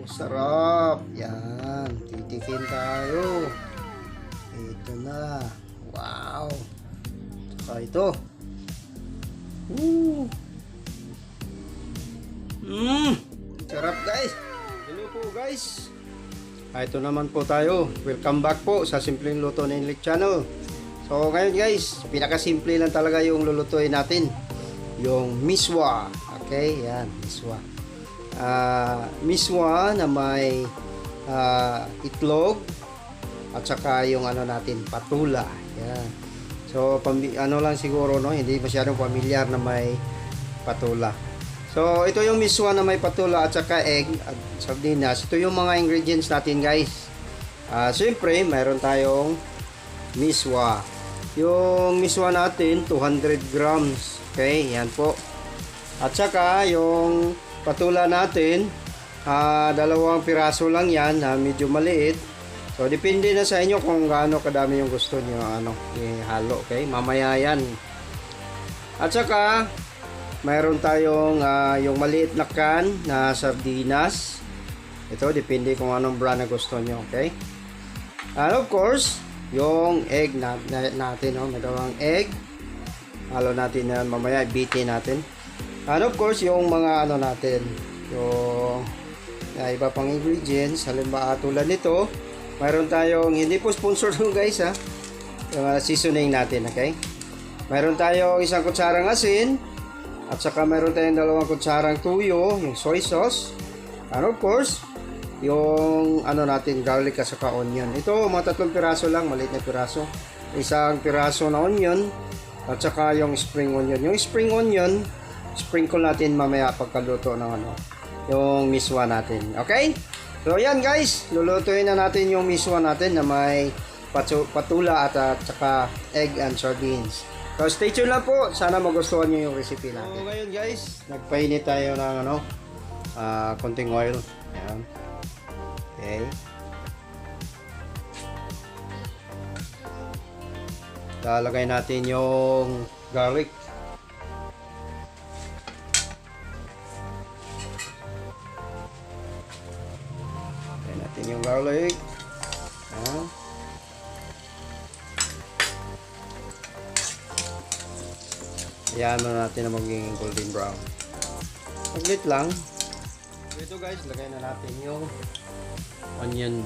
Sarap! Yan, titikin tayo. Ito na. Wow! Saka ito. Woo! Sarap, guys! Hello po, guys! Ito naman po tayo. Welcome back po sa Simpleng Luto ni Enlik Channel. So ngayon, guys, pinakasimple lang talaga yung lulutuin natin. Yung miswa. Okay, yan, miswa. Miswa na may itlog at saka yung ano natin, patula. Yan. So, ano lang siguro, no, hindi masyadong familiar na may patula. So, ito yung miswa na may patula at saka egg at sardinas. Ito yung mga ingredients natin, guys. Siyempre, mayroon tayong miswa. Yung miswa natin, 200 grams. Okay, yan po. At saka, yung patula natin, 2 piraso lang yan, na medyo maliit. So, depende na sa inyo kung gaano kadami yung gusto niyo ano, ihalo. Okay, mamaya yan. At saka, mayroon tayong yung maliit na can na sardinas. Ito, depende kung anong brand na gusto nyo. Okay? And of course, yung egg natin. No? May dalawang egg. Halo natin yan mamaya. Bitin natin. And of course, yung mga ano natin. Yung iba pang ingredients. Halimbawa, tulad nito. Mayroon tayong, hindi po sponsor to, guys, ha. Yung seasoning natin. Okay? Mayroon tayong 1 kutsarang asin. At saka mayroon tayong 2 kutsarang tuyo, yung soy sauce. And of course, yung ano natin, garlic at saka onion. Ito, mga 3 piraso lang, maliit na piraso. 1 piraso na onion, at saka yung spring onion. Yung spring onion, sprinkle natin mamaya pagkaluto ng ano, yung miswa natin. Okay? So, yan guys, lulutuin na natin yung miswa natin na may patula at saka egg and sardines. So, stay tuned lang po. Sana magustuhan niyo yung recipe natin. So, ngayon guys, nagpainit tayo ng ano, konting oil. Ayan. Okay. Lalagay natin yung garlic. Lagay natin yung garlic. Ayan. Ayan na natin na magiging golden brown. Saglit lang. So ito guys, lagay na natin yung onion.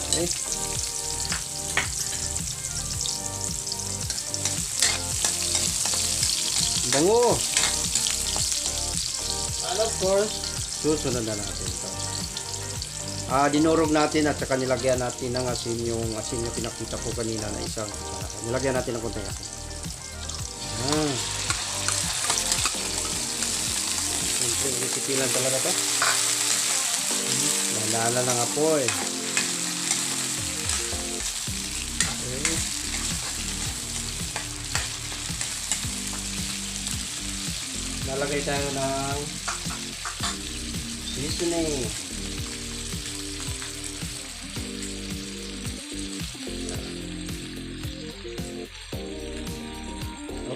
Okay. Bango! And of course, susunod na natin ito. Dinurog natin at saka nilagyan natin ng asin, yung asin na pinakita ko kanina na isang kutsara. Nilagyan natin ng konting asin. Simple recipe lang talaga to. Dahan-dahan lang apoy. Okay. Lalagay tayo ng seasoning.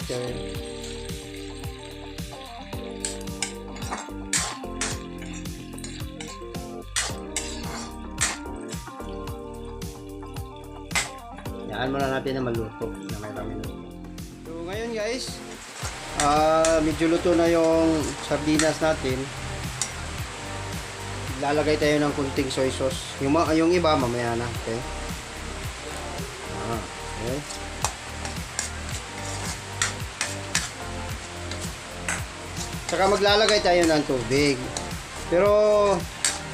Okay. Hayaan muna natin na maluto na may ilang minuto. So ngayon guys, medyo luto na yung sardinas natin. Lalagay tayo ng kunting soy sauce. Yung iba mamaya na, okay? Okay. Saka maglalagay tayo ng tubig. Pero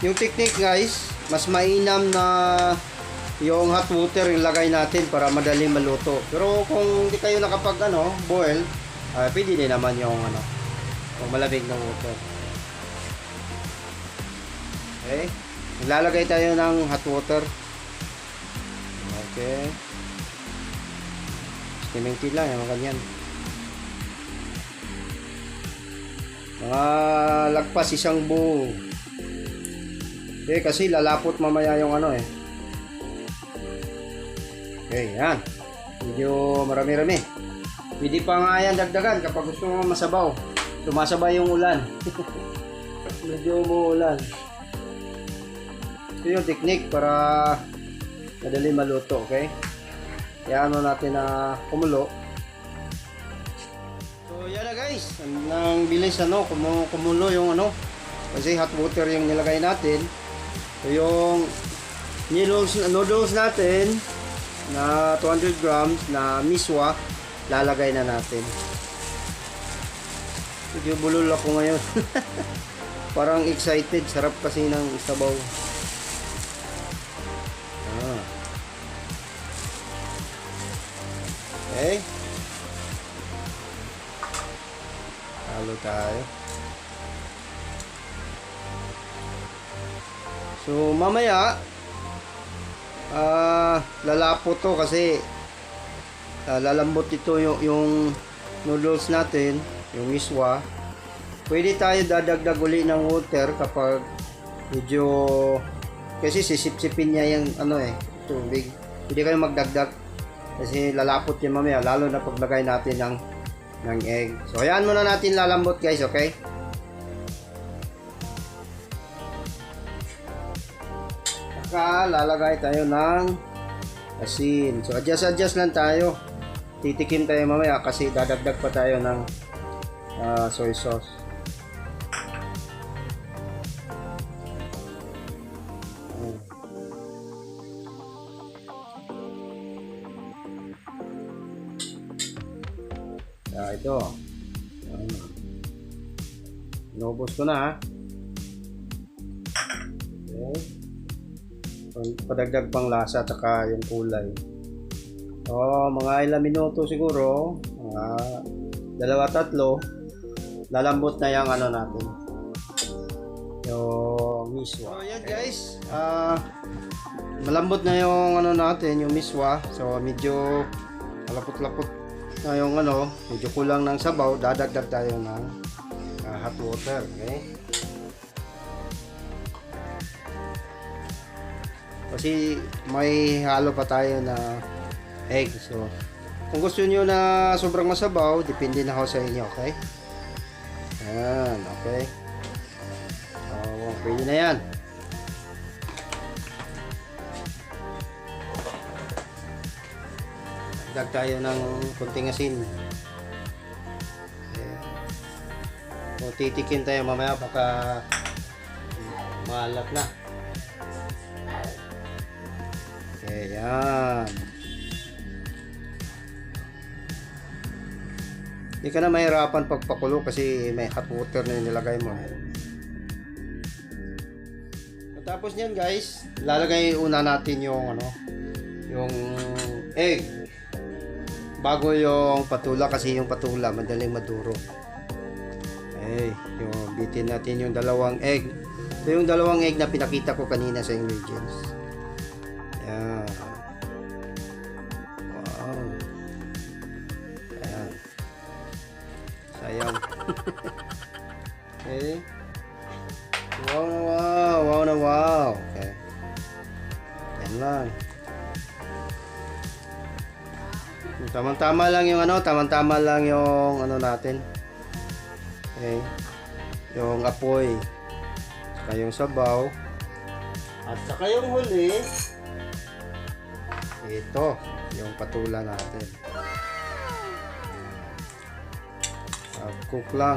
yung technique guys, mas mainam na yung hot water yung lagay natin para madali maluto. Pero kung hindi kayo nakapag ano, boil, pwede din naman yung ano, yung malamig na water. Okay. Maglalagay tayo ng hot water. Okay. Steaming tea lang, yung mga ganyan. Mga lagpas isang buo. Okay, kasi lalapot mamaya yung ano eh. Okay, yan. Medyo marami-rami. Pwede pa nga yan dagdagan kapag gusto mo masabaw. Sumasabay yung ulan. Medyo umuulan. Ito yung technique para madali maluto, okay? Kaya ano natin na kumulo. So yan na, guys. Ang bilis ano, kumulo yung ano. Kasi hot water yung nilagay natin. So yung noodles natin na 200 grams na miswa, lalagay na natin. Medyo bulol ako ngayon. Parang excited. Sarap kasi ng sabaw. Ah. Okay. Halo tayo. So mamaya lalapot to kasi lalambot ito yung noodles natin, yung miswa. Pwede tayo dadagdag uli ng water kapag medyo, kasi sisipsipin niya yung ano eh, tubig. Hindi kayo magdagdag kasi lalapot yan mamaya, lalo na paglagay natin ng egg. So hayaan muna natin lalambot, guys, okay? Saka lalagay tayo ng asin. So adjust adjust lang tayo. Titikim tayo mamaya kasi dadagdag pa tayo ng soy sauce. Ayan. Kaya ito. Ayan. Inubos ko na ha. Okay. Padagdag pang lasa at saka yung kulay. Oh, mga ilang minuto siguro, mga dalawa, tatlo, lalambot na yung ano natin. Yung miswa. So, yan guys. Malambot na yung ano natin, yung miswa. So, medyo malapot-lapot na yung ano, medyo kulang ng sabaw, dadagdag tayo ng hot water, okay? Kasi may halo pa tayo na egg. So, kung gusto niyo na sobrang masabaw, depende na ho sa inyo, okay? Ayan, okay. So, pwede na yan. Dagdag tayo ng konting asin. Okay. So, titikim tayo mamaya, baka maalat na. Okay, yan. Hindi ka na mahirapan pagpakulo kasi may hot water na yung nilagay mo. Tapos niyan, guys, lalagay una natin yung ano, yung egg. Bago yung patula kasi yung patula madaling maduro. Okay, yung bitin natin yung dalawang egg. Ito yung dalawang egg na pinakita ko kanina sa ingredients. Ayan. Wow. Ayan. Sayang. Okay. Wow na wow. Wow na wow. Okay. Yan lang. Tamang-tama lang yung ano, tamang-tama lang yung ano natin. Okay. Yung apoy. Saka yung sabaw. At saka yung huli, ito, yung patula natin. Cook lang.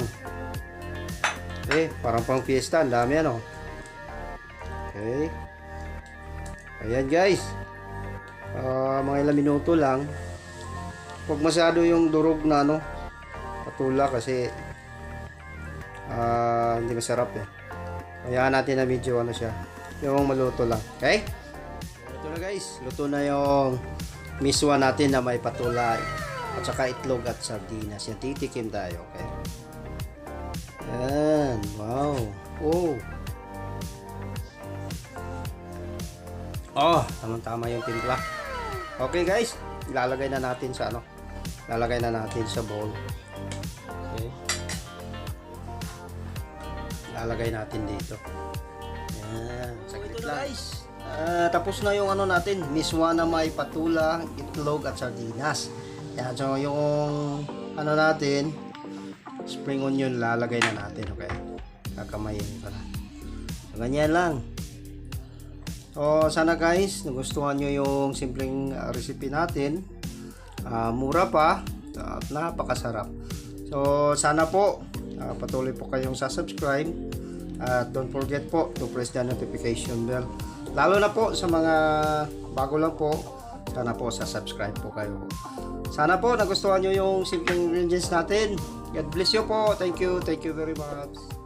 Parang pang fiesta, ang dami ano. Okay. Ayan guys. Mga ilang minuto lang. Huwag masyado yung durog na ano, patula kasi hindi masarap eh. Hayaan natin na medyo ano siya, yung maluto lang. Okay? Ito na guys, luto na yung miswa natin na may patula at saka itlog at sardinas. Yan, titikim tayo, okay? Yan, wow. Oh. Oh, tamang-tama yung timpla. Okay guys, ilalagay na natin sa ano. Lalagay na natin sa bowl. Okay. Lalagay natin dito. Yan, saglit lang. Guys. Tapos na yung ano natin, miswa na may patula, itlog at sardinas. Yan, so yung ano natin, spring onion lalagay na natin, okay? Kakamayin ko na. So, ganyan lang. So, sana guys, nagustuhan nyo yung simpleng recipe natin. Mura pa at napakasarap. So, sana po patuloy po kayong sa-subscribe at don't forget po to press the notification bell. Lalo na po sa mga bago lang po, sana po sa-subscribe po kayo. Sana po nagustuhan nyo yung simpleng ingredients natin. God bless you po. Thank you. Thank you very much.